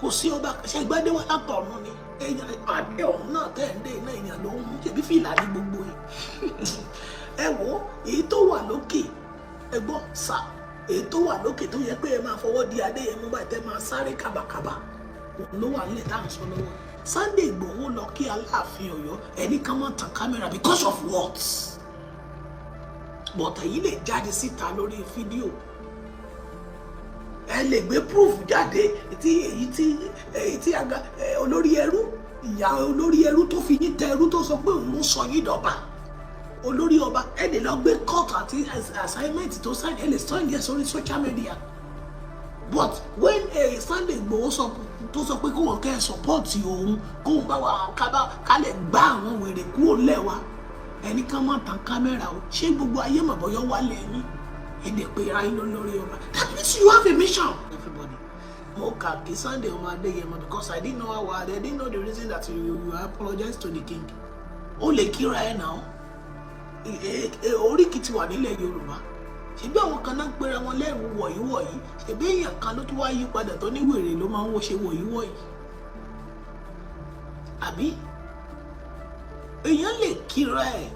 Kò sí ọba ṣẹgbẹ́dé wà látọ̀run ni. Èèyàn àdé ọ̀hún náà tẹ̀ ń dé iná, èèyàn ló ń mú, ṣèbí fìlà ní gbogbo yìí. Ẹ wo èyí tó wà lókè, ẹ gbọ́ sà, èyí tó wà lókè tó yẹ pé ẹ máa fọwọ́ di adé yẹn mú báyìí, tẹ́ máa sáré kàbàkàbà, òun ló wà nílẹ̀ tá à ń sọ lọ́wọ́. Sunday Igboho lọ kí Aláàfin Ọ̀yọ́, ẹni kan máa tan camera, because of what? But èyí lè jáde síta lórí fídíò, ẹ lè gbé proof jáde tí èyí tí aga olórí ẹrú, ìyá olórí ẹrú tó fi yín tẹ ẹrú, tó sọ pé òun ló sọ yín dọba olórí ọba. Ẹ lè lọ gbé court àti assignment tó sign, ẹ lè sign yẹn sórí social media. But when Sunday Igboho sọ, tó sọ pé kóun kẹ́ ẹ support òun, kóun bá wa kábà ká lè gbá àwọn wèrè kúrò lẹ́wà, ẹnì kan máa tan camera o. Ṣé gbogbo ayé mọ̀ bọ́yọ́ wà lẹ́yìn èdè pé ra yín lórí ọba? That means you have a mission. Everybody, mo kà kí Sunday ọmọ Adéyẹmọ, because I didn't know how, I didn't know the reason that you apologize to the king. Ó lè kíra ẹ náà. Oríkì ti wà nílẹ̀ Yorùbá. Ṣebí àwọn kan náà ń pera wọn lẹ́rù wọ̀nyí wọ̀nyí? Ṣebí èèyàn kan ló tún wá yí padà tó ní wèrè ló máa ń wọ́ ṣe wọ̀nyí wọ̀nyí? Àbí èèyàn lè kíra ẹ̀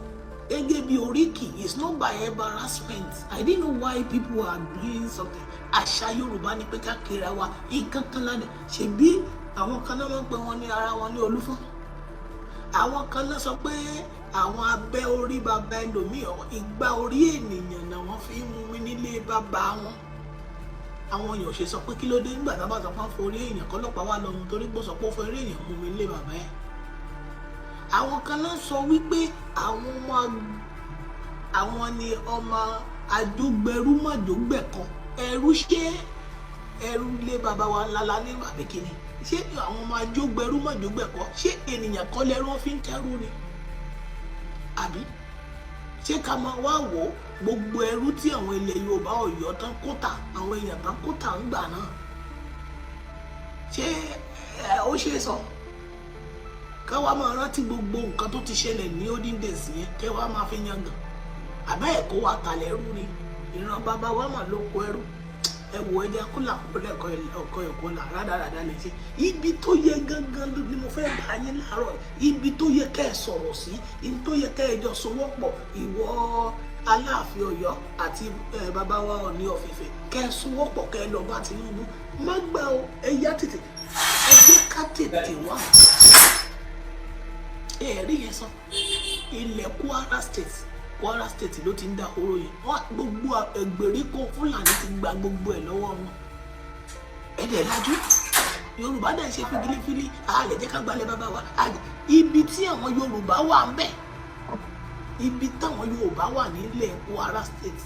gẹ́gẹ́ bí oríkì. It's not by embarrassment. I didn't know why people are doing something. Àṣà Yorùbá ni pé ká kíra wa nǹkan kan lánàá. Ṣebí àwọn kan náà máa ń pè wọ́n ní ara wọn ní Olúfọ́n. Àwọn kan náà sọ pé àwọn abẹ́ orí bàbá ẹlòmíì, ìgbà orí ènìyàn náà wọ́n fi ń mú mi nílé bàbá wọn. Àwọn èèyàn ò ṣe sọ pé kí ló dé nígbà tá a bá sọ pé wọ́n forí èèyàn kọ́lọ́pàá wà lọ́mú, torí pé ó sọ pé ó forí èèyàn mú mi nílé bàbá ẹ̀. Àwọn kan náà sọ wípé àwọn ọmọ àwọn ni ọmọ àjọgbẹrú mọ̀jọ́gbẹ̀kọ ẹrú. Ṣé ẹrú lé bàbá wa ńlá ní àbíkíní? Ṣé àwọn ọmọ àjọgbẹrú mọ̀jọ́gbẹ̀kọ, ṣé ènìyàn kọ́ lẹ́rú wọn fi ń kẹ́rù ni? Àbí ṣé ká máa wá wò ó, gbogbo ẹrú tí àwọn ilẹ̀ Yorùbá, Ọ̀yọ́ tán kó tà, àwọn èèyàn tán kó tà ń gbà náà, ṣé ó ṣe é sọ káwa máa rántí gbogbo nǹkan tó ti ṣẹlẹ̀ ní olden days yẹn, kẹ́ wa máa fi yangàn? Àbẹ́ ẹ̀kọ́ wa talẹ̀ ẹrú ni? Ìran bàbá wa mà ló kó ẹrú. Ẹ wò, ẹja kó là kó lẹ́kọ̀ọ́ ọkọ̀ ẹ̀kọ́ là rádaràda lè ṣe. Ibi tó yẹ gangan ni mo fẹ́ bá yín láàárọ̀, ibi tó yẹ kẹ́ ẹ sọ̀rọ̀ sí, ibi tó yẹ kẹ́ ẹ jọ sowọ́pọ̀, ìwọ Aláàfin Ọ̀yọ́ àti bàbá wa Ọọ̀ni of Ifẹ̀, kẹ́ ẹ sowọ́pọ̀, kẹ́ ẹ lọ bá Tinubu. Má gbà o, ẹ yá tètè, ẹ jẹ́ ká tètè wá. Ẹ rí yẹn sọ, ilẹ̀ Kwara State, Kwara State ló ti ń da oró yẹn. Wọ́n gbogbo ìgbèríko Fúlàní ti gba gbogbo ẹ̀ lọ́wọ́ wọn. Ẹ̀dẹ̀ lajú, Yorùbá dẹ̀ ṣe figilifili, a lè jẹ́ ká gbalẹ̀ bàbá wa. Ibi tí àwọn Yorùbá wà ń bẹ̀, ibi táwọn Yorùbá wà nílẹ̀ Kwara State,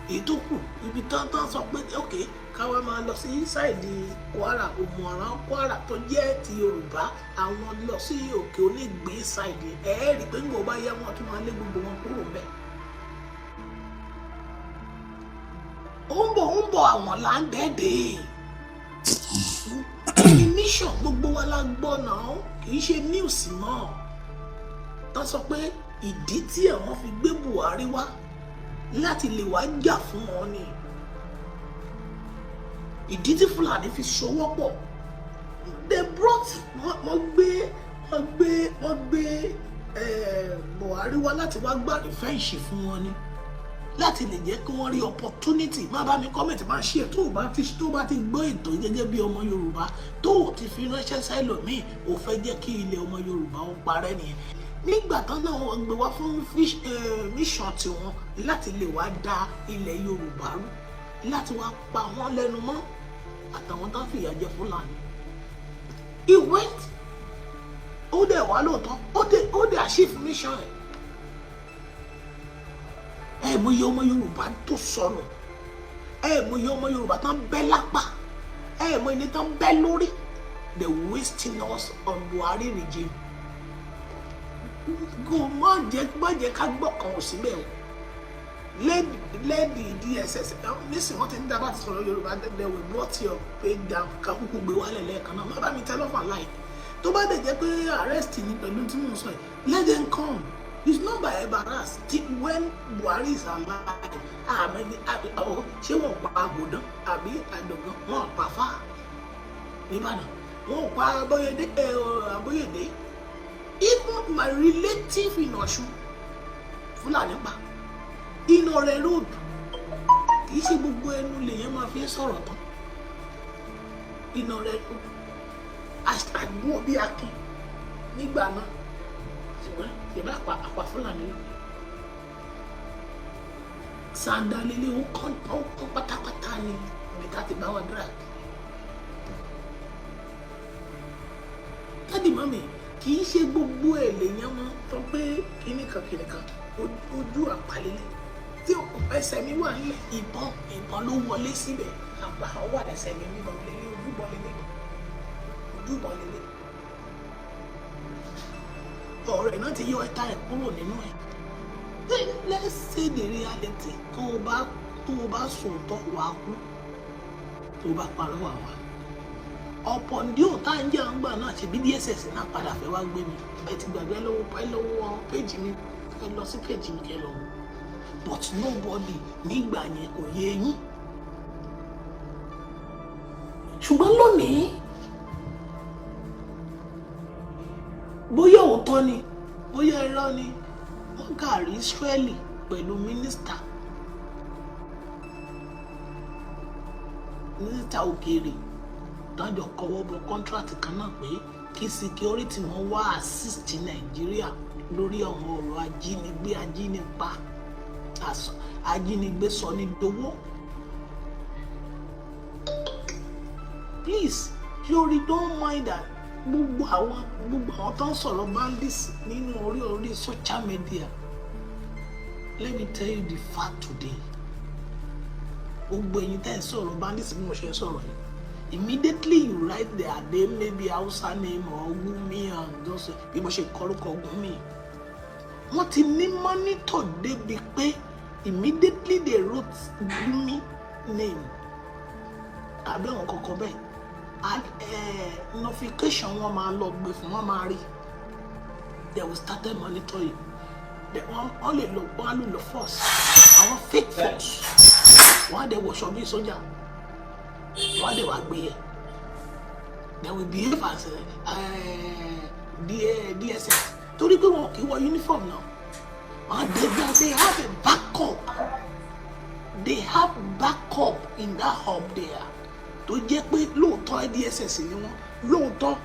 èyí tó kù, ibi tán tán sọ pé ok, káwa máa lọ sí side Kwara, Òmùaran Kwara tó jẹ́ ti Yorùbá, àwọn lọ sí Òkè Onígbín side. Ẹ̀ẹ́rì pé ń gbọ́ bá yá, wọn tún máa lé gbogbo wọn kúrò ń bẹ̀. Ó ń bọ̀, ó ń bọ̀, àwọn là ń dẹ́ẹ̀dẹ́. Kí ni mission? Gbogbo wa la gbọ́ náà, kì í ṣe news mọ́. Tán sọ pé ìdí tí àwọn fi gbé Buhari wá láti lè wá jà fún wọn ni ìdí tí Fúlàní fi sowọ́pọ̀. They brought, wọ́n gbé Buhari wá láti wá gbà revenge fún wọn ni, láti lè jẹ́ kí wọ́n rí opportunity. Má bá mi comment, máa ṣe tó bá ti gbọ́ ètò gẹ́gẹ́ bí ọmọ Yorùbá, tó o ti fi ránṣẹ́ sẹ́lòmíì, ò fẹ́ jẹ́ kí ilẹ̀ ọmọ Yorùbá ó parẹ́ nìyẹn. Nígbà tán náà, wọ́n gbé wá fún mission tiwọn láti lè wá da ilẹ̀ Yorùbá rú, láti wá pa wọ́n lẹ́nu mọ́ àtàwọn tó ń fìyà jẹ Fúlàní. He went, ó dẹ̀ wá lóòótọ́, ó dẹ̀ achieve mission ẹ̀. Ẹ mọ iye ọmọ Yorùbá tó sọnù, ẹ mọ iye ọmọ Yorùbá tán bẹ́ lápá, ẹ mọ ẹni tán bẹ́ lórí. They wasting us on Buhari regime. Kò má jẹ́ ká gbọ́ kan ò síbẹ̀ o. Let the DSS nísìnyí, wọ́n ti ń dábàá ti sọ̀rọ̀ Yorùbá, they will brought your page down. Ká kúkú gbé wálẹ̀ lẹ́ẹ̀kan náà. Má bá mi tell off and like. Tó bá dẹ̀ jẹ́ pé arrest ni pẹ̀lú tí mò ń sọ yìí, let them come. It's not by embarrass. Tí when Buhari is alive, àmì ṣé wọ́n pa àgùdán àbí àdògán, wọ́n pa fá. Nìbàdàn, wọn ò pa Abóyèdé ẹ Abóyèdé. Even my relative in Ọ̀ṣun, Fúlàní pa in Ọ̀rẹ́ Road. Kì í ṣe gbogbo ẹnu lèèyàn máa fi ń sọ̀rọ̀ tán. In Ọ̀rẹ́ Road, àgbọn bí akin nígbà náà, ṣùgbọ́n ìbá àpá Fúlàní lọ sandalele, ó kàn pátápátá ni ibi tá ti bá wa drag. Daddy, mummy, kì í ṣe gbogbo ẹ̀ lèèyàn máa sọ pé kíní kan kíní kan. Ojú àpálẹ́lẹ̀ tí ẹsẹ̀ mi wà nílẹ̀, ìbọn ló wọlé síbẹ̀. Àpá wà lẹ́sẹ̀ mi níbọn lélẹ̀, ojúbọn lélẹ̀, ojúbọn lélẹ̀. Ọ̀rẹ́ náà ti yọ ẹ̀ta ẹ̀ kúrò nínú ẹ̀. Let's say the reality. Tó o bá sòótọ́, wàá kú. Tó o bá parọ́, wà wá ọ̀pọ̀ ndí ò tá ń jẹ́ àǹgbà náà. Ṣe bí DSS náà padà fẹ́ wá gbé mi. Ẹ ti gbàgbé lọ́wọ́, ẹ lọ́wọ́ péjì mi, ẹ lọ sí péjì mi kẹ́ lọ wò. But nobody nígbà yẹn, kò yé yín. Ṣùgbọ́n lónìí, bóyá òótọ́ ni, bóyá irọ́ ni, wọ́n kàrí Israeli pẹ̀lú mínísítà òkèèrè dájọ́ kọwọ́ bọ contract kan náà pé kí security wọn wá assist Nàìjíríà lórí àwọn ọ̀rọ̀ ajínigbé, ajínipa, ajínigbé sọ ní dowó. Please, yori, don't mind that. Gbogbo àwọn tó ń sọ̀rọ̀ bandits nínú orí social media, let me tell you the fact today. Gbogbo ẹ̀yin tẹ́ ń sọ̀rọ̀ bandits, bí mo ṣe ń sọ̀rọ̀ yìí, immediately you write their name, maybe Hausa name or Gumi and those, bí mo ṣe kọrúkọ Gumi, wọ́n ti ní monitor débi pé immediately they wrote Gumi name tàbí àwọn kọ̀ọ̀kan bẹ́ẹ̀, notification wọn máa lọ gbé fún wọn, máa rí. They will start monitoring. Wọ́n lè lò, wọ́n á lò lọ force, àwọn fake force. Wọ́n á dẹ̀ wọṣọ bí sójà, wọ́n á dẹ̀ wá gbé yẹ. They will behave as DSS torí pé wọn kì í wọ uniform náà. And they have a backup. They have backup in that hub there tó jẹ́ pé lóòótọ́ DSS ni wọ́n, lóòótọ́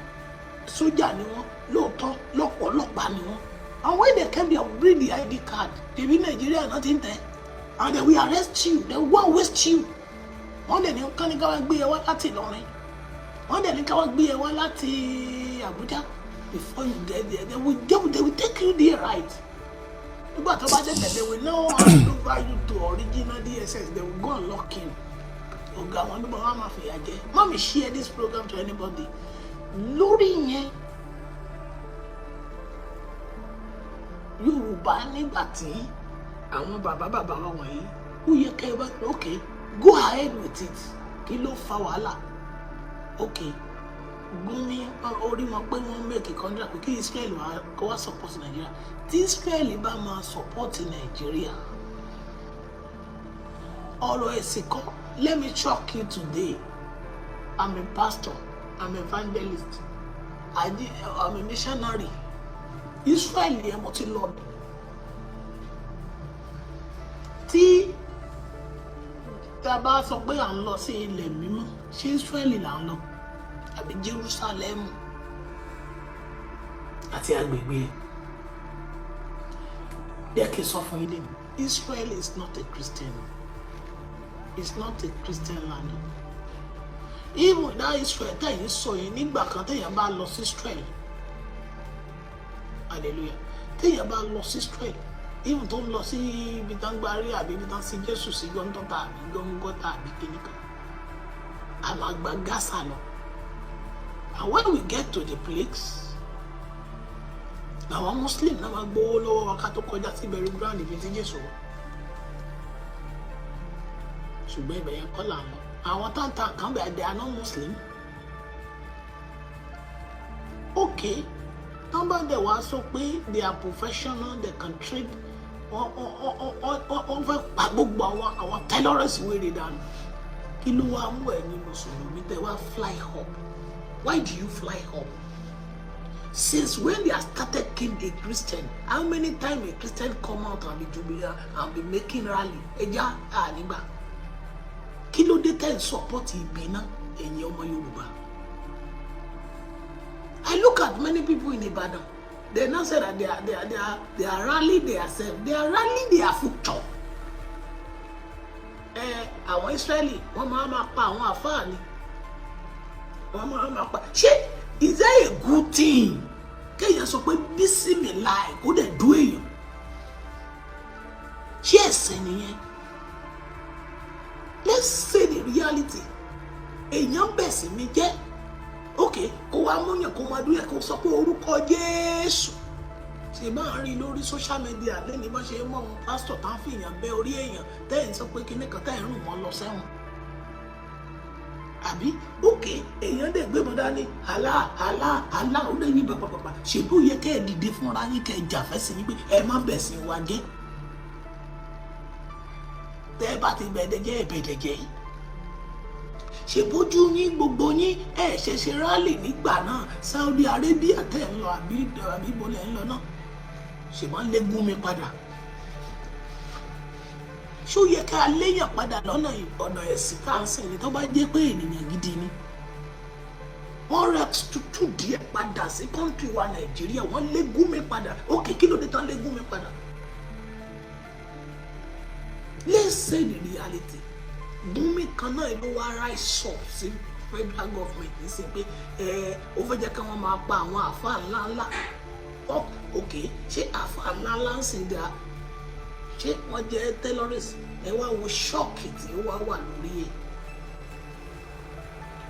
sójà ni wọ́n, lóòótọ́ lọ́pọ̀lọpàá ni wọ́n. And when they came, they bring the ID card tèmi, Nàìjíríà náà ti ń tẹ̀, and they will arrest you. They will go and waste you. Wọ́n dẹ̀ ní kán ní ká wá gbé ẹ wá láti Ìlọrin, wọ́n dẹ̀ ní ká wá gbé ẹ wá láti Àbújá. Before you get there, they will take you there, right? Nígbà tó bá dé bẹ̀, they will now hand over you to original DSS. They will go and lock him. Ọ̀gá àwọn nígbà wọn máa fìyà jẹ. Mummy, share this program to anybody lórí yẹn. Yorùbá, nígbà tí àwọn bàbá bàbá wa wọ̀nyí, ó yẹ kẹ́ ẹ bá, okay, go ahead with it. Kí ló fa wàhálà? Okay, Gumi orí wọn pé wọ́n make a contract pé kí Israel wá kó wá support Nigeria. Tí Israel bá máa support Nigeria, ọ̀rọ̀ ẹ̀sìn kọ́. Let me shock you today. I'm a pastor, I'm evangelist, I'm a missionary. Israel yẹn, mo ti lọ. Tí tá a bá sọ pé à ń lọ sí ilẹ̀ mímọ́, ṣé Israel là ń lọ àbí Jerusalem àti agbègbè ẹ̀? Jẹ́ kí n sọ fún yín lẹ́nu, Israel is not a Christian, it's not a Christian land. Even that Israel tẹ̀yìn sọ yìí, nígbà kan téèyàn bá lọ sí Israel, hallelujah, téèyàn bá lọ sí Israel, even tó ń lọ sí ibi tán gbárí àbí ibi tán sí Jésù sí gọ́ńtọ́ta àbí gọ́ngọ́ta àbí kìnìkan, a máa gba Gaza lọ. And when we get to the place, àwọn Muslim náà máa gbowó lọ́wọ́ wa ká tó kọjá sí burial ground ibi tí Jésù wà. Ṣùgbọ́n ibẹ̀ yẹn kọ́ làwọn àwọn táǹtà kan bẹ̀, they are not Muslim. Okay, tán bá dẹ̀ wá sọ pé they are professional, they can trade, wọ́n fẹ́ pa gbogbo àwọn terrorists wéré dànù. Kí ló wá mú ẹ̀yin mùsùlùmí tẹ́ wá fly up? Why do you fly up? Since when they have started killing a Christian, how many times a Christian come out and be jubilant and be making rally? Ẹja ànígbà. Kí ló dé tẹ́ ń support ibi náà, ẹ̀yin ọmọ Yorùbá? I look at many people in Ibadan. They now say that they are rallying themselves. They are rallying their future. Ẹ àwọn Israeli, wọ́n máa ma pa àwọn àfáà ni. Wọ́n máa ma pa. Ṣé is that a good thing? Kéèyàn sọ pé bísímìláì, kó dẹ̀ dú èèyàn. Ṣé ẹ̀sìn nìyẹn? Let's say the reality. Èèyàn bẹ̀sìn mi jẹ́, ok, kó wá múyàn, kó máa dúyẹ, kó sọ pé orúkọ Jésù. Ṣe máa ń rí lórí social media lẹ́ni bá ṣe mọ́ àwọn pásítọ̀ tá ń fi èèyàn bẹ́ orí èèyàn, tẹ́yìn sọ pé kinní kan, tẹ́yìn rùn wọ́n lọ sẹ́wọ̀n àbí? Ok, èèyàn dẹ̀ gbé mọ́ dání, àlá àlá àlá, ó lè ní bàbàbàbà. Ṣèbí ó yẹ kẹ́ ẹ̀ dìde fúnra yín, kẹ́ ẹ jà fẹ́sìn yín pé ẹ má bẹ̀sìn wa jẹ́? Tẹ́ ẹ bá ti bẹ̀ẹ̀dẹ̀ ẹ̀bẹ̀dẹ̀ jẹ́ yìí, ṣèbójú yín, gbogbo yín, ẹ ṣẹ̀ṣẹ̀ rally nígbà náà. Saudi Arabia tẹ̀ ń lọ, àbí bolẹ̀ ń lọ náà, ṣèbọn lé Gumi padà. Ṣó yẹ ká léyàn padà lọ́nà ọ̀nà ẹ̀sìn tá à ń sìn ní? Tó bá jẹ́ pé ènìyàn gidi ni wọ́n rẹ̀ tútù díẹ̀ padà sí country wa Nàìjíríà, wọ́n lé Gumi padà. Ok, kí ló dé tán lé Gumi padà? Let's say the reality. Gumi kan náà ló wá rise up sí federal government nísìnyí pé ẹ ó fẹ́ jẹ́ kí wọ́n máa pa àwọn àáfàá ńláńlá. Ok, ṣé àáfàá ńláńlá ń sìn dáa? Ṣé wọ́n jẹ́ terrorist? Ẹ wá wo shock tí ó wá wà lórí ẹ̀.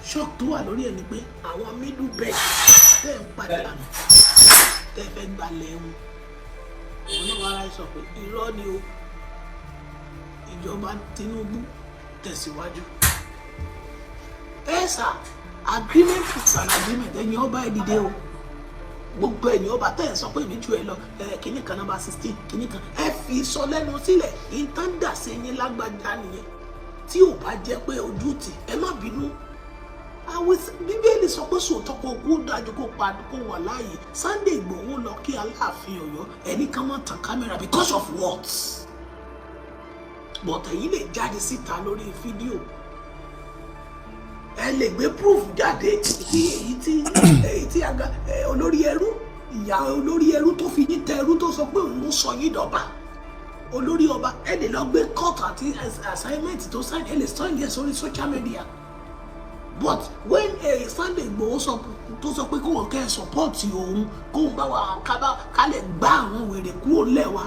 Shock tó wà lórí ẹ̀ ni pé àwọn Middle Belt tẹ́ ń padà nù, tẹ́ fẹ́ gbalẹ̀ wọn, òun náà wá rise up pé irọ́ ni o. Ìjọba Tinubu tẹ̀síwájú. Ẹ sà, agreement is an agreement. Ẹ̀yin ọba, ẹ̀ dìde o. Gbogbo ẹ̀yin ọba tẹ̀ ń sọ pé èmi ju ẹ lọ, ẹ kìíní kan number 16, kìíní kan, ẹ fi sọ lẹ́nu sílẹ̀. Ìtàn dà sí yín lágbájá nìyẹn. Tí ò bá jẹ́ pé ojú tì, ẹ má bínú. Àwọn Bíbélì sọ pé sòótọ́ kó kú dájú kó pa kó wà láàyè. Sunday Igboho lọ kí Aláàfin Ọ̀yọ́, ẹnì kan má tan kámẹ́rà, because of what? But ẹ̀yin lè jáde síta lórí fídíò, ẹ lè gbé proof jáde tí èyí tí aga olórí ẹrú, ìyá olórí ẹrú tó fi yín tẹ ẹrú, tó sọ pé òun ló sọ yín dọba olórí ọba. Ẹ lè lọ gbé court àti assignment tó sign, ẹ lè sign yẹn sórí social media. But when Sunday Igboho sọ tó sọ pé kóun kẹ́ ẹ support òun, kóun bá wa ká lè gbá àwọn wèrè kúrò lẹ́wà,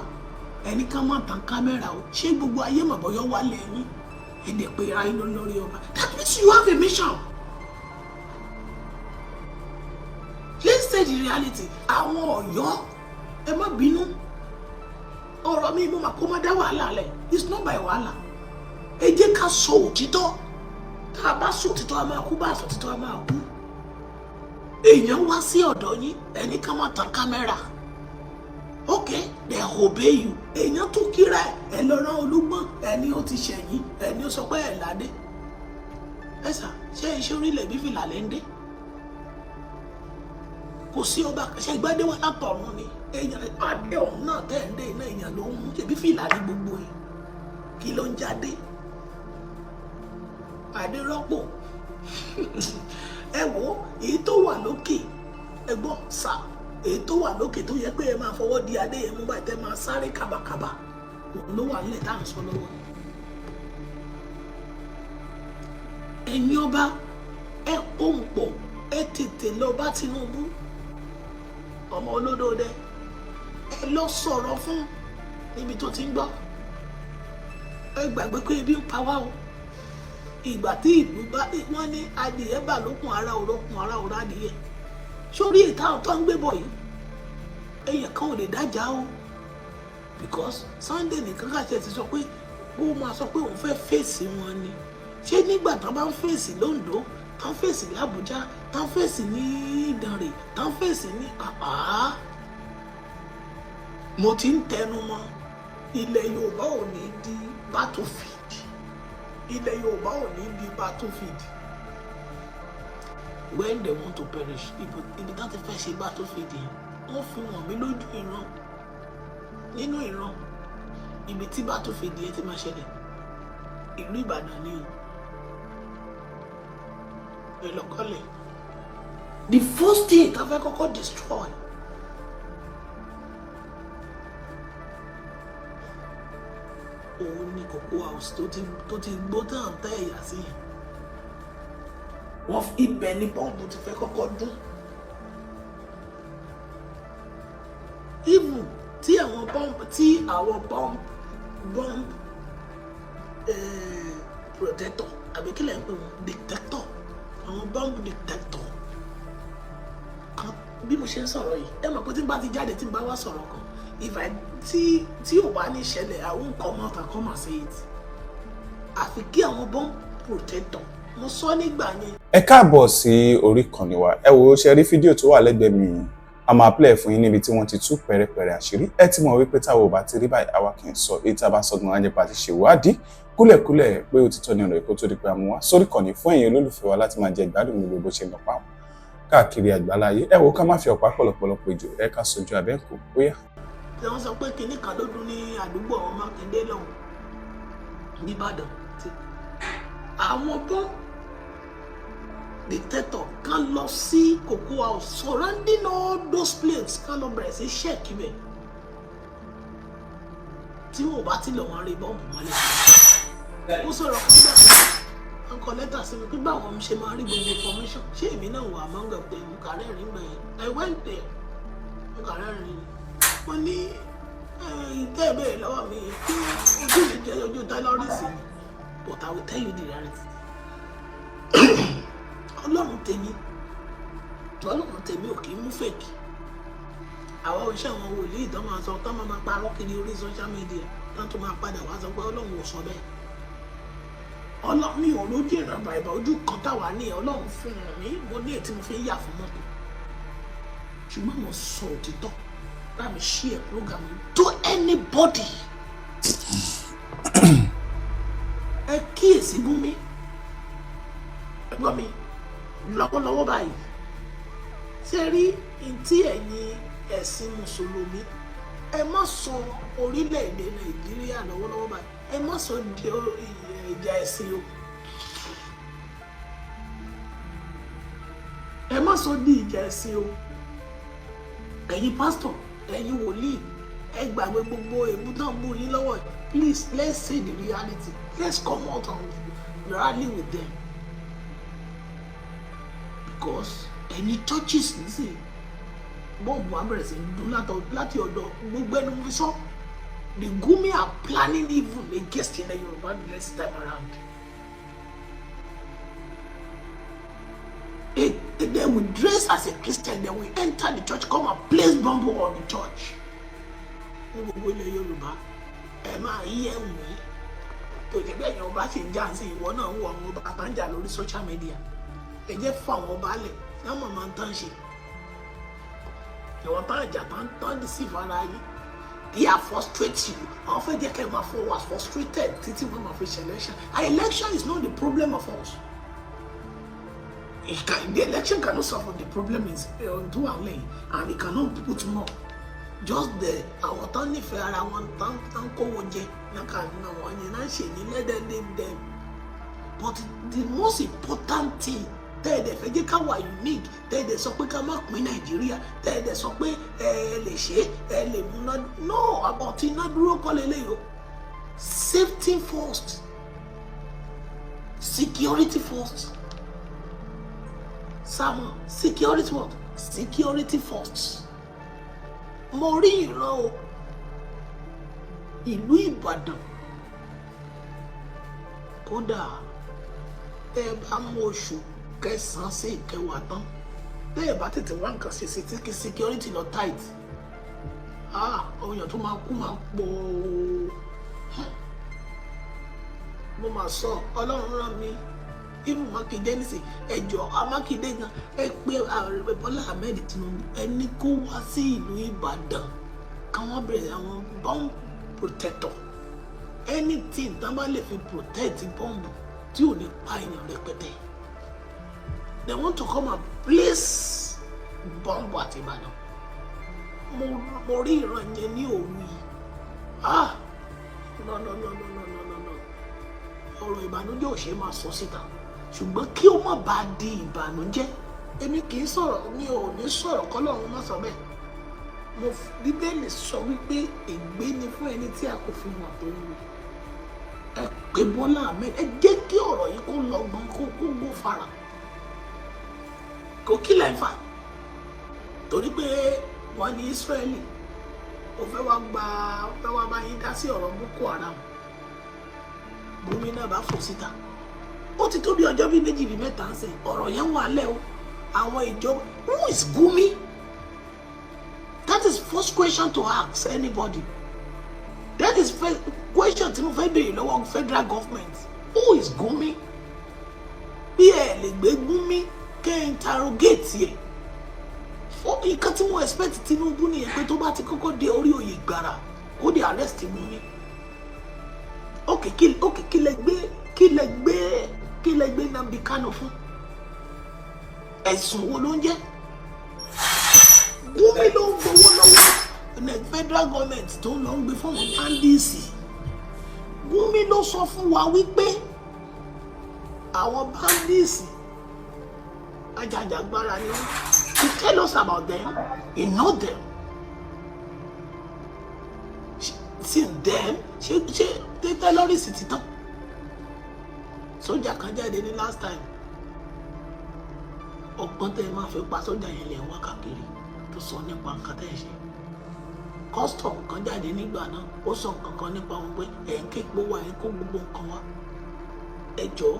ẹnì kan má tan kámẹ́rà o. Ṣé gbogbo ayé mọ̀ bọ́yọ́ wà lẹ́yìn èdè pé ra yín lórí ọba? That means you have a mission. Let's say the reality. Àwọn Ọ̀yọ́, ẹ má bínú, ọ̀rọ̀ mi mo mà kó má dá wàhálà lẹ̀. It's not by wàhálà. Ẹ jẹ́ ká sọ òtítọ́. Tá a bá sọ òtítọ́, a máa kú. Bá a sọ òtítọ́, a máa kú. Èèyàn wá sí ọ̀dọ̀ yín, ẹnì kan má tan kámẹ́rà. Okay, they obey you. Èèyàn tó kíra ẹ lọ rán olúgbọ́n, ẹni ó ti ṣẹ̀yìn, ẹni ó sọ pé ẹ̀ ládé. Ẹ sà, ṣé iṣẹ́ orílẹ̀ bí fìlà lẹ́ ń dé? Kò sí ọba ṣe ìgbádé wà látọ̀run ni. Èèyàn adé ọ̀hún náà tẹ̀ ń dé iná, èèyàn ló ń mú. Ṣèbí fìlà ní gbogbo ẹ̀. Kí ló ń jáde? Adé rọ́pò. Ẹ wo èyí tó wà lókè. Ẹ gbọ́ sà, èyí tó wà lókè tó yẹ pé ẹ máa fọwọ́ di adé yẹn mú báyìí, tẹ́ máa sáré kàbàkàbà, òun ló wà nílẹ̀ tá à ń sọ lọ́wọ́. Ẹ̀yin ọba, ẹ pohùn pọ̀, ẹ tètè lọ bá Tinubu, ọmọ olódòdẹ. Ẹ lọ sọ̀rọ̀ fún níbi tó ti ń gbọ́. Ẹ gbàgbé pé ebi ń pa wá o. Ìgbà tí ìlú bá wọ́n ní adìyẹ bà lókun, ara òrokùn, ara òrò adìyẹ sórí ìta tó ń gbé bọ̀ yìí, èèyàn kan ò lè dájà o, because Sunday nìkan kàṣẹ ti sọ pé kó máa sọ pé òun fẹ́ fèsì wọn ni. Ṣé nígbà tán bá ń fèsì l'Óńdó, tán fèsì l'Àbújá, tán fèsì ní Ìdànrè, tán fèsì ní àpá? Mo ti ń tẹnu mọ́, ilẹ̀ Yorùbá ò ní di battlefield. Ilẹ̀ Yorùbá ò ní di battlefield. When they want to perish, ibi tán ti fẹ́ ṣe battlefield yẹn, wọ́n fi wọ̀n mí lójú ìran, nínú ìran, ibi tí battlefield yẹn ti máa ṣẹlẹ̀. Ìlú Ìbàdàn ni o. Ẹ lọ kọ́lẹ̀. The first thing tá fẹ́ kọ́kọ́ destroy, òun ni Cocoa House tó ti gbó tán tẹ́ ẹ̀yà sí yẹn. Wọ́n ibẹ̀ ni bọ́ǹbù ti fẹ́ kọ́kọ́ dún. Even tí àwọn bomb protector, àbí kí lẹ̀ ń pè wọ́n, detector, àwọn bomb detector kan, bí mo ṣe ń sọ̀rọ̀ yìí, ẹ mọ̀ pé tí n bá ti jáde, tí n bá wá sọ̀rọ̀ kan, if I tí ò bá ní ṣẹlẹ̀, I won't come out and come and say it. Àfi kí àwọn bomb protector, mo sọ nígbà yẹn. Ẹ káàbọ̀ sí orí ìkànnì wa. Ẹ wò ó, ṣe rí fídíò tó wà lẹ́gbẹ̀ẹ́ mi yìí, a máa play fún yín níbi tí wọ́n ti tú pẹ̀rẹ̀pẹ̀rẹ̀ àṣírí. Ẹ ti mọ̀ wípé táwọn ò bá ti rí báyìí, àwa kì í sọ. Èyí tá a bá sọ gan-an ajẹ́pà ti ṣèwádìí kúlẹ̀kúlẹ̀ pé òtítọ́ ni ọ̀rọ̀, èkó tó di pé a mú wá sórí ìkànnì fún ẹ̀yin olólùfẹ́ wa láti máa jẹ ìgbádùn gbogbo bó ṣe ń lọ pàwọn káàkiri àgbáláyé. Ẹ wò ó, ká má fi ọ̀pá pọ̀lọpọ̀lọpọ̀ ìjò, ẹ ká sojú abẹ́ǹkò bóyá. Tí wọ́n sọ pé kinní kan ló dún ní àdúgbò àwọn Mákindé lọ́hùn nìbàdàn, tí àwọn bomb detector kan lọ sí Cocoa House, surrounding all those places, kan lọ bẹ̀rẹ̀ sí check bẹ̀. Tí wọn ò bá ti lọ, wọn rí bọ́ǹbù mọ́lẹ̀. Ó sọ̀rọ̀ kan gbà, wọn kọ lẹ́tà sí mi pé báwọn ṣe máa rí gbogbo information, ṣé èmi náà wà among them? Mo kà rẹ́rìn gbẹ̀yìn. I went there, mo kà rẹ́rìn. Mo ní ìtẹ́ ìbéèrè lọ́wọ́ mi kí ojú mi jẹ́ ojú terrorist ni, but I will tell you the reality. Ọlọ́run tèmi, Ọlọ́run tèmi ò kì í mú fake. Àwọn oníṣẹ́, àwọn wòlíì tó máa sọ, tó máa parọ́ kiri orí social media, tó tún máa padà wá sọ pé Ọlọ́run ò sọ bẹ́ẹ̀. Ọlọ́run mi ò lójú ìran bàìbà, ojú kan táwa ní Ọlọ́run fún mi. Mo ní èyí tí mo fi ń yà fún mọ́tò, ṣùgbọ́n mo sọ òtítọ́. Bá mi share program to anybody. Ẹ kíyèsí Gúnmi, ẹ gbọ́ mi lọ́wọ́lọ́wọ́ báyìí. Ṣé rí ntí ẹ̀yin ẹ̀sìn mùsùlùmí, ẹ má sọ orílẹ̀-èdè Nàìjíríà lọ́wọ́lọ́wọ́ báyìí, ẹ má sọ di ìjà ẹ̀sìn o. Ẹ má sọ di ìjà ẹ̀sìn o. Ẹ̀yin pásítọ̀, ẹ̀yin wòlíì, ẹ gbàgbé gbogbo èébú náà mú yín lọ́wọ́. Please, let's say the reality. Let's come out and rally with them, because ẹ̀yin churches nísìnyí, bọ́ọ̀bù wa bẹ̀rẹ̀ sí dún láti ọ̀dọ̀ gbogbo ẹnu fi sọ. The Gumi are planning even against ilẹ̀ Yorùbá next time around. They will dress as a Christian, they will enter the church, come and place bomb on the church. Ní gbogbo ilẹ̀ Yorùbá, ẹ máa yí ẹ̀wọ̀n yìí tó jẹ́ bẹ́ẹ̀ yẹn. Ọba sì ń jà sí, ìwọ náà ń wọ àwọn ọba tá ń jà lórí social media. Ẹ jẹ́ fún àwọn ọba lẹ̀ náà, mọ̀ máa ń tán ṣe ìwọ̀n tán ìjà tán tán deceive ara yín. They are frustrate you. Àwọn fẹ́ jẹ́ kẹ́ ẹ máa fọ wà frustrated títí wọ́n máa fi ṣe election. And election is not the problem of us. The election cannot solve the problem is tó wà lẹ́yìn, and it cannot put more. Just the àwọn tán nífẹ̀ẹ́ ara wọn, tán tán kówó jẹ náà kà náà wọ́n yẹn náà ṣe ní, let them name them. But the most important thing, tẹ́ẹ̀dẹ̀ fẹ́ jẹ́ ká wà unique, tẹ́ẹ̀dẹ̀ sọ pé ká má pín Nàìjíríà, tẹ́ẹ̀dẹ̀ sọ pé ẹ lè ṣe, ẹ lè múná no about iná dúró kọ́ lélẹ́yìí o. Safety first, security first. Sáwọn security what? Security first. Mo rí ìran o. Ìlú Ìbàdàn, kódà tẹ́ ẹ bá mú oṣù kẹsàn-án sí ìkẹwàá tán, tẹ́ ẹ bá tètè wá nǹkan ṣe sí tí kí security lọ tight, ah, àwọn èèyàn tó máa kú máa pọ̀ o. Mo máa sọ, Ọlọ́run rán mi. Even Mákindé nísìn, ẹjọ́ Mákindé gan, ẹ pé Ààrẹ Bọ́lá Ahmed Tinubu, ẹ ní kó wá sí ìlú Ìbàdàn, káwọn bẹ̀rẹ̀ àwọn bomb protector, anything tá bá lè fi protect bomb tí ò ní pa èèyàn rẹpẹtẹ. They want to come and place bomb at Ìbàdàn. Mo rí ìran yẹn ní òru yìí. Ah, no, no, no, no, no, no, no, no. Ọ̀rọ̀ ìbànújẹ́ ò ṣe é máa sọ síta, ṣùgbọ́n kí ó má bàa di ìbànújẹ́, èmi kì í sọ̀rọ̀, mi ò ní sọ̀rọ̀ kọ́lọ́run má sọ bẹ́ẹ̀. Mo Bíbélì sọ wípé ègbé ni fún ẹni tí a kò fi hàn tó ń wí. Ẹ pé Bọ́lá Ahmed, ẹ jẹ́ kí ọ̀rọ̀ yìí kó lọ gan, kó gbó fara kò kí lẹ́ ń fà, torí pé wọ́n ní Ísírẹ́lì ó fẹ́ wá gba, ó fẹ́ wá bá yín dá sí ọ̀rọ̀ Boko Haram. Gumi náà bá fò síta. Ó ti tó bí ọjọ́ bíi 2 bíi 3 ń sìn, ọ̀rọ̀ yẹn wà lẹ́ o. Àwọn ìjọba, who is Gumi? That is first question to ask anybody. That is first question tí mo fẹ́ béèrè lọ́wọ́ federal government: who is Gumi? Bí ẹ lè gbé Gumi kẹ́ ẹ interrogate yẹ fún nǹkan tí mo expect Tinubu nìyẹn, pé tó bá ti kọ́kọ́ dé orí oyè gbàrà, kó dé arrest Gumi. Ok, kí lẹ gbé Nnamdi Kanu fún? Ẹ̀sùn wo ló ń jẹ́? Gumi ló ń gbowó lọ́wọ́ ní federal government tó ń lọ ń gbé fún àwọn bandits. Gumi ló sọ fún wa wípé àwọn bandits ajàjàgbara ni wọ́n. He tell us about them, he know them. Since then, ṣé terrorist ti tán? Sójà kan jáde ní last time, ọgbọ́n tẹ́ ẹ máa fi pa sójà yẹn lẹ̀ wá káàkiri tó sọ nípa nǹkan tẹ́ ẹ ṣe. Custom kan jáde nígbà náà, ó sọ nǹkan kan nípa wọn pé ẹ̀ ń képo wá, ẹ̀ ń kó gbogbo nǹkan wá. Ẹ jọ̀ọ́,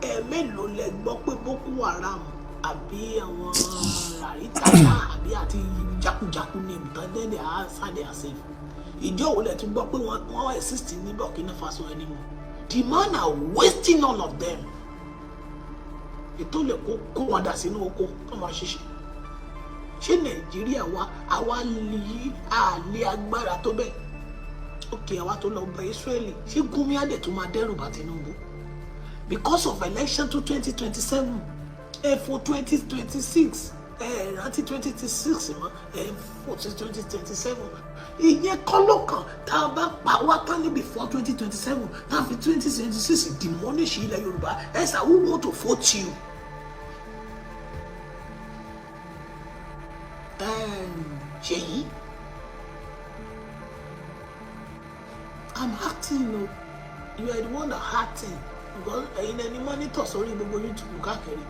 ẹ mélòó lẹ gbọ́ pé Boko Haram àbí àwọn ràrítàlá àbí àti jákujàku ní ìbùtán dẹ́dẹ̀ àṣàdẹ̀ àṣẹfù? Ìjọ wo lẹ tún gbọ́ pé wọ́n exist ní Burkina Faso anymore? The man are wasting all of them. Ètò lè kó wọn dà sínú oko kó máa ṣiṣẹ́. Ṣé Nàìjíríà wa àwa lè àlè agbára tó bẹ́ẹ̀? Òkè àwa tó lọ bẹ Israeli, ṣé Gumi adẹ tó máa dẹ́rù bá Tinubu because of election to 2027? Ẹ fò 2026, ẹ rántí 2026 mọ́, ẹ fò sí 2027. Ìyẹn kọ́ ló kàn. Tá a bá pa wá tán ní before 2027, tá a fi 2026 demolish ilẹ̀ Yorùbá, ẹ sà, who want to vote you? Ṣèyí, I'm acting o. You are the one that acting because ẹ̀yin ẹni monitor sórí gbogbo YouTube káàkiri.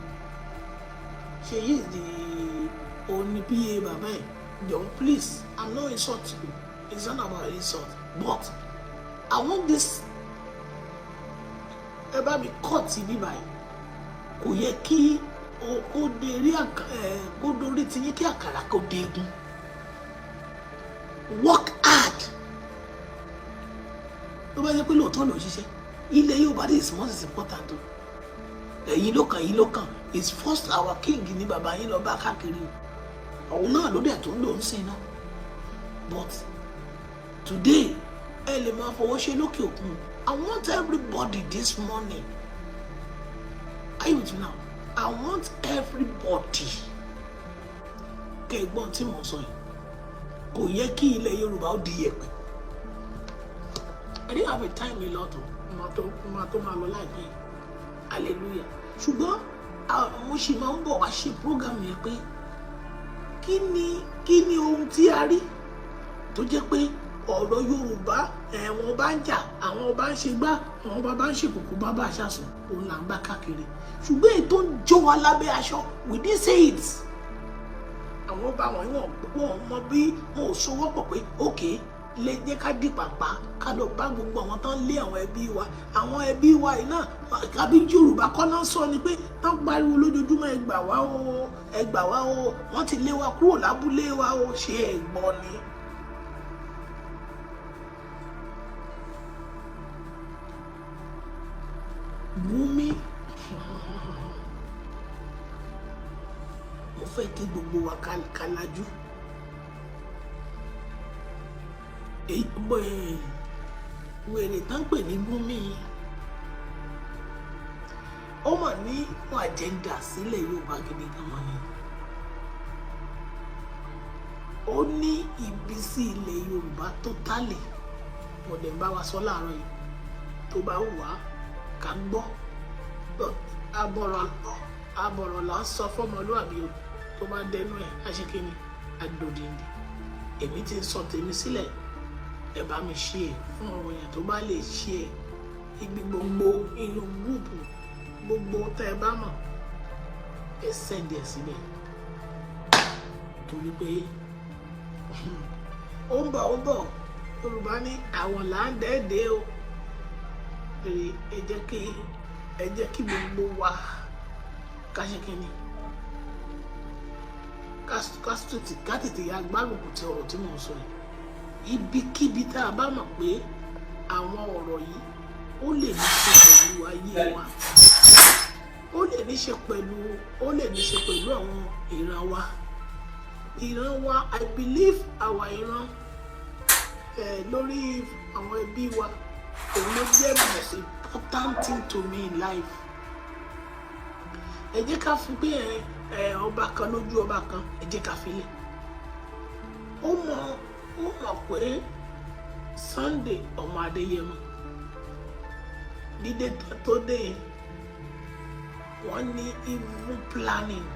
Ṣèyí is the òní PA bàbá ẹ̀. Jọ̀ọ́, please, I'm not insult you. It's not about insult, but I want this, ẹ bá mi cut bí báyìí. Kò yẹ kí o kó dérí ẹ kó dórí tiyín kí àkàrà kó dégun. Work hard. Tó bá yẹ pé lóòótọ́ ló ń ṣiṣẹ́ ilẹ̀ Yorùbá, this is most important o. Ẹ̀yin ló kàn, yín ló kàn. Is first our king ní bàbá yín lọ bá káàkiri o. Òun náà ló dẹ̀ tó ń lò ń sìn náà. But today, ẹ lè máa fọwọ́ ṣe lókè òkun. I want everybody this morning, are you with me now? I want everybody kẹ́ ẹ gbọ́n tí mò ń sọ yìí. Kò yẹ kí ilẹ̀ Yorùbá ó di yẹ̀pẹ̀. I didn't have a time a lot o. Máa tó máa lọ láìpẹ́ yìí. Hallelujah. Ṣùgbọ́n mo ṣì máa ń bọ̀ wá ṣe program yẹn pé kí ni ohun tí a rí tó jẹ́ pé ọ̀rọ̀ Yorùbá, ẹ̀wọ̀n bá ń jà, àwọn ọba ń ṣe gbá, àwọn ọba bá ń ṣèkòkò bá aṣàṣùn, òun là ń gbá káàkiri. Ṣùgbọ́n èyí tó ń jó wa lábẹ́ aṣọ, we didn't say it. Àwọn ọba wọn, wọn mọ bí wọn ò sowọ́pọ̀ pé okay, lè jẹ́ ká dì pàpà ká lọ bá gbogbo àwọn tán lé àwọn ẹbí wa, àwọn ẹbí wa yìí náà. Àbí Yorùbá kọ́ náà sọ ni pé tán pariwo lójoojúmọ́, "Ẹ gbà wá o, ẹ gbà wá o, wọ́n ti lé wa kúrò lábúlé wa o." Ṣé ẹ gbọ́ ni? Wúnmi, mo fẹ́ kí gbogbo wa ká lajú. Wèrè tán pè ní Gúnmi, ó Ó mà ní agenda sílẹ̀ Yorùbá gidi gan ni. Ó ní ibi sí ilẹ̀ Yorùbá totally. Mo dẹ̀ ń bá wa sọ láàárọ̀ yìí, tó bá wù wá ká gbọ́, àbọ̀rọ̀ àbọ̀rọ̀ là ń sọ fọ́mọlúàbí o, tó bá dẹnu ẹ̀ aṣèkínni àdòdìndì. Èmi ti ń sọ tèmi sílẹ̀. Ẹ bá mi ṣe é fún àwọn èèyàn tó bá lè ṣe é, ibi gbogbo, inú group gbogbo tẹ́ ẹ bá mọ̀, ẹ send ẹ̀ síbẹ̀, torí pé ó ń bọ̀, ó ń bọ̀. Yorùbá ní àwọn là ń dẹ́ẹ̀dẹ́ o. Ẹ jẹ́ kí gbogbo wa ká ṣe kí ni, ká tètè ya gbárùkù ti ọ̀rọ̀ tí mò ń sọ yìí. Ibikíbi tá a bá mọ̀ pé àwọn ọ̀rọ̀ yìí, ó lè ní ṣe pẹ̀lú ayé wa, ó lè ní ṣe pẹ̀lú àwọn ìran wa, ìran wa, I believe our ìran lórí àwọn ẹbí wa, òun ló jẹ́ most important thing to me in life. Ẹ jẹ́ ká fi pé ẹ ọba kan lójú ọba kan, ẹ jẹ́ ká fi lẹ̀. Ó mọ̀ pé Sunday ọmọ Adéyẹmọ dídé tó dé, wọ́n ní evil planning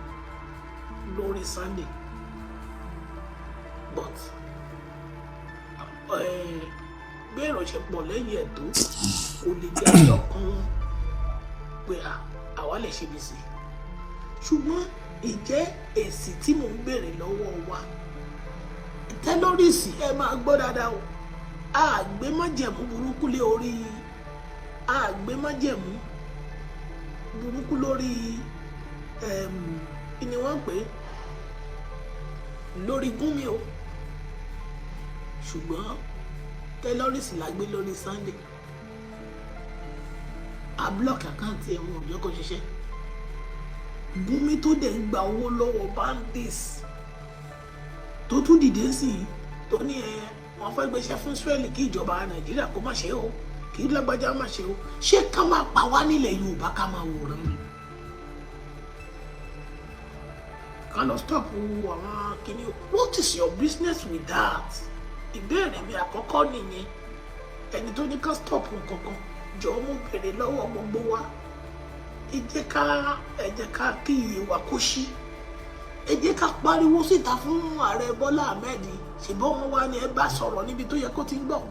lórí Sunday, but bí èrò ṣe pọ̀ lẹ́yìn ẹ̀ tó, kò lè jẹ́ ọkàn wọn pé àwa lè ṣe bí sí. Ṣùgbọ́n ìjẹ́ èsì tí mò ń béèrè lọ́wọ́ wa, terrorist, ẹ máa gbọ́ dáadáa o. Àgbé májẹ̀mú burúkú lé orí, àgbé májẹ̀mú burúkú lórí, kí ni wọ́n pè é, lórí Gúnmi o. Ṣùgbọ́n terrorist la gbé lórí Sunday. A block account ẹ̀, wọn ò jẹ́ kó ṣiṣẹ́. Gúnmi tó dẹ̀ ń gba owó lọ́wọ́ bandits, tó tún dìde sí i, tó ní ẹ wọ́n fẹ́ gbéṣẹ́ fún Israẹli, kí ìjọba Nàìjíríà kó má ṣe o, kí lágbájá má ṣe o. Ṣé ká máa pa wá nílẹ̀ Yorùbá, ká máa wòran ni? Ká lọ stop àwọn kìnìún? What is your business with that? Ìbéèrè mi àkọ́kọ́ nìyẹn. Ẹni tó ní ká stop nǹkankan, jọ̀ọ́, mo béèrè lọ́wọ́ gbogbo wa, ẹ jẹ́ ká kí iye wa kó ṣí. Ẹ jẹ́ ká pariwo síta fún ààrẹ Bọ́lá Ahmed. Ṣùgbọ́n wọn wá ní ẹ bá sọ̀rọ̀ níbi tó yẹ kó ti ń gbọ́.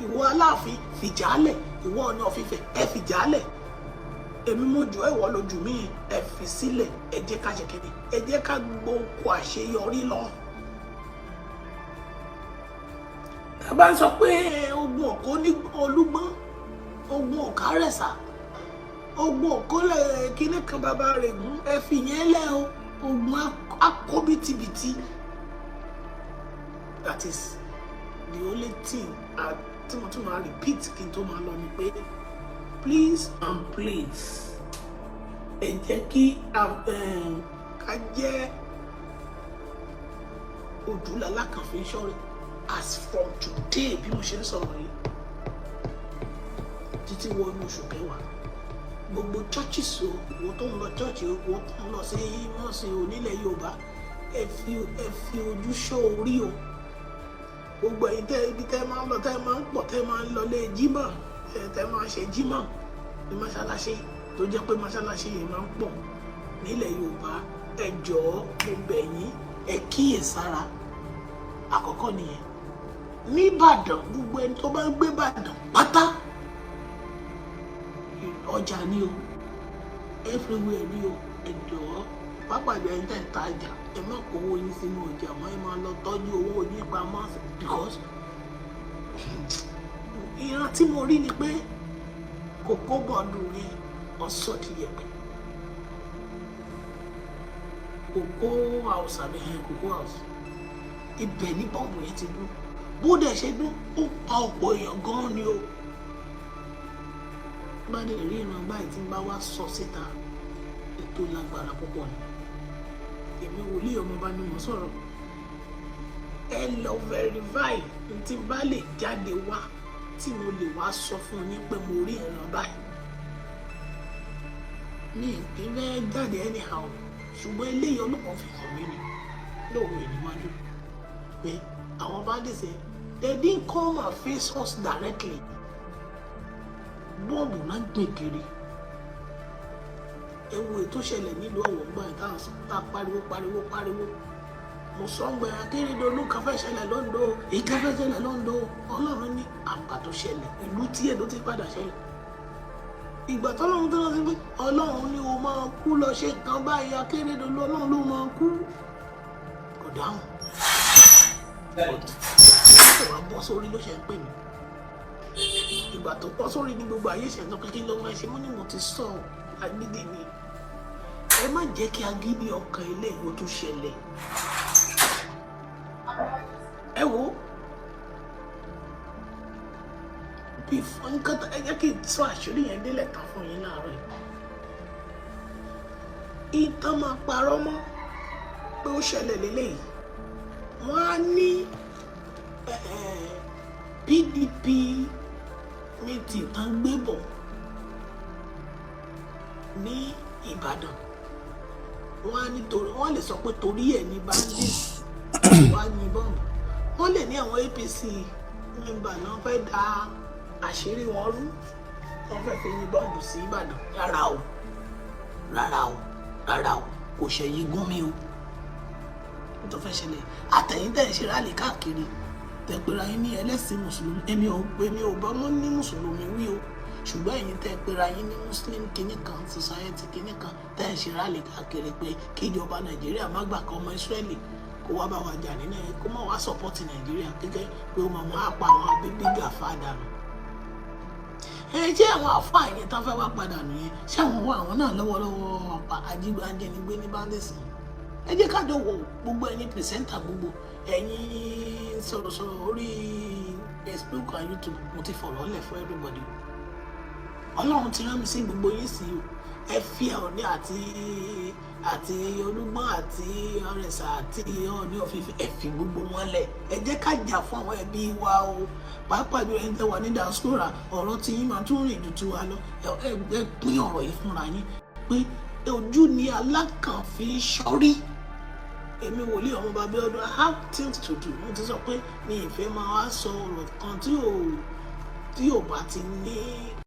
Ìwọ Aláàfin, fìjálẹ̀. Ìwọ Ọọ̀ni of Ifẹ̀, ẹ fìjálẹ̀. Èmi mo jù ẹ, wọ́ lójú mi, ẹ fi sílẹ̀. Ẹ jẹ́ ká ṣe kéde, ẹ jẹ́ ká gbóko àṣeyọrí lọ. Tá a bá ń sọ pé ogun ọ̀kọ́ ní olúgbọ́n, ogun ọ̀kárẹ̀sà, ogun ọ̀kọ́lẹ̀ kíní kan bàbá rẹ̀ gún, ẹ fi yẹn lẹ́ o. Ogun akóbitibiti. That is the only thing tí mo tún máa repeat kí n tó máa lọ ni pé, please and please, ẹ jẹ́ kí ká jẹ́ ojúlàlá kan fi ń ṣọ́rẹ́. As from today, bí mo ṣe ń sọ̀rọ̀ yìí, títí wọ inú oṣù kẹwàá, gbogbo churches o, ìwọ tó ń lọ church o, ìwọ tó ń lọ sí mosque o nílẹ̀ Yorùbá, ẹ fi ojú ṣọ́ orí o. Gbogbo ẹ̀yin tẹ́ ibi tẹ́ máa ń lọ, tẹ́ máa ń pọ̀, tẹ́ máa ń lọ lé jímọ̀, tẹ́ máa ń ṣe jímọ̀ ní mọ́ṣáláṣí, tó jẹ́ pé mọ́ṣáláṣí yìí máa ń pọ̀ nílẹ̀ Yorùbá, ẹ jọ̀ọ́, mo bẹ̀ yín, ẹ kíyèsára. Àkọ́kọ́ nìyẹn. Nìbàdàn, gbogbo ẹni tó bá ń gbé Ìbàdàn pátá, ọjà ni o, everywhere ni o, ẹ jọ̀ọ́, pápá ìgbà ẹni tẹ́ ń tajà, ẹ má kó owó yín sínú ọjà mọ́. Ẹ máa lọ tọ́jú owó yín pamọ́, because ìran tí mo rí ni pé kòkó bọ́ọ̀dù yẹn, ọ̀sọ́ ti yẹpẹ̀. Cocoa House àbí ẹ̀ Cocoa House, ibẹ̀ ní bọ́ọ̀bù yẹn ti dún. Bó dẹ̀ ṣe dún, ó pa ọ̀pọ̀ èèyàn gan-an ni o. Bá dẹ̀ rí ìran báyìí tí ń bá wá sọ síta, ètò lágbára púpọ̀ ni. Èmi wòlíì ọmọọba ni mo sọ̀rọ̀. Ẹ lọ verify n tí bá lè jáde wá, tí mo lè wá sọ fún yín pé mo rí ìran báyìí. Mi kì í fẹ́ jáde anyhow, ṣùgbọ́n eléyìí, Ọlọ́run fi hàn mí ni lóòrùn ìníwájú pé àwọn bandits yẹn, they didn't come and face us directly. Bọ́ọ̀bù náà gbìn kiri. Ẹ wo ètò ṣẹlẹ̀ nílùú Ọ̀wọ̀ ńgbà yẹn, táwọn tá a pariwo, pariwo, pariwo. Mo sọ ń gbẹ Akérédolú kan fẹ́ ṣẹlẹ̀ lóńdó, ìkan fẹ́ ṣẹlẹ̀ lóńdó. Ọlọ́run ní àgbà tó ṣẹlẹ̀, ìlú tiẹ̀ ló ti padà ṣẹlẹ̀. Ìgbà tọ́lọ́run tó lọ sí pé Ọlọ́run ní o máa kú lọ ṣe nǹkan báyìí, Akérédolú, Ọlọ́run ló máa kú, kò dáhùn. Ó wá bọ́ sórí ló ṣe ń pè mí. Ìgbà tó bọ́ sórí ní gbogbo ayé ṣe ń sọ pé kí ló máa ṣe. Mú ni mo ti sọ, agídí ni. Ẹ má jẹ́ kí agídí ọkàn ilé ìwò tún ṣẹlẹ̀. Ẹ wo bí nǹkan tó ẹ jẹ́ kí n sọ àṣírí yẹn délẹ̀ tán fún yín láàárọ̀ yìí. Ìtàn máa parọ́ mọ́ pé ó ṣẹlẹ̀ lélẹ́yìí. Wọ́n á ní PDP meeting tán gbé bọ̀ ní Ìbàdàn. Wọ́n á ní torí, wọ́n lè sọ pé torí ẹ̀ ní bandits wá ní bọ́ǹbù. Wọ́n lè ní àwọn APC member náà fẹ́ da àṣírí wọn rú, wọ́n fẹ́ fi yín bọ́ǹbù sí Ìbàdàn. Rárá o, rárá o, rárá o, kò ṣẹ̀yìn gún mi o. Tó fẹ́ ṣẹlẹ̀, àtẹ̀yìn tẹ̀ ń ṣe rally káàkiri, tẹ̀ pera yín ní ẹlẹ́sìn mùsùlùmí, èmi ò bá mọ́ ní mùsùlùmí wí o, ṣùgbọ́n ẹ̀yin tẹ́ pera yín ní Muslim kinní kan society kinní kan, tẹ́ ń ṣe rally káàkiri pé kí ìjọba Nàìjíríà má gbà kọ́ ọmọ Ísírẹ́lì kó wá bá wa jà nínú ẹ̀, kó má wá support Nàìjíríà kékeré, pé ó máa máa pa àwọn bíbí gàfá dànù. Ẹ ṣé àwọn àfáà yẹn tán fẹ́ wá padà nìyẹn? Ṣé àwọn wá àwọn náà lọ́wọ́lọ́wọ́ pa ajínigbé ní bandits? Ẹ jẹ́ ká jọ wò. Gbogbo ẹ̀yin presenter, gbogbo ẹ̀yin sọ̀rọ̀sọ̀rọ̀ orí Facebook and YouTube, mo ti fọ̀rọ̀ lẹ̀ fún everybody. Ọlọ́run ti rán mi sí gbogbo yín sí o. Ẹ fi Ọọ̀ni àti Olúgbọ́n àti Ọ̀rẹ́sà àti Ọọ̀ni ọ̀fífẹ́, ẹ fi gbogbo wọn lẹ̀. Ẹ jẹ́ ká jà fún àwọn ẹbí wa o, pàápàá jùlọ ẹni tẹ́ wà ní diaspora. Ọ̀rọ̀ tí yín máa tún rìn ju tiwa lọ. Ẹ pín ọ̀rọ̀ yìí fúnra yín pé ojú ni alákàn fi ṣọ́rí. Èmi, wòlíì ọmọ bàbá ọdún, I have things to do. Mo ti sọ pé mi ìfẹ́ máa wá sọ ọ̀rọ̀ kan tí ò bá ti ní.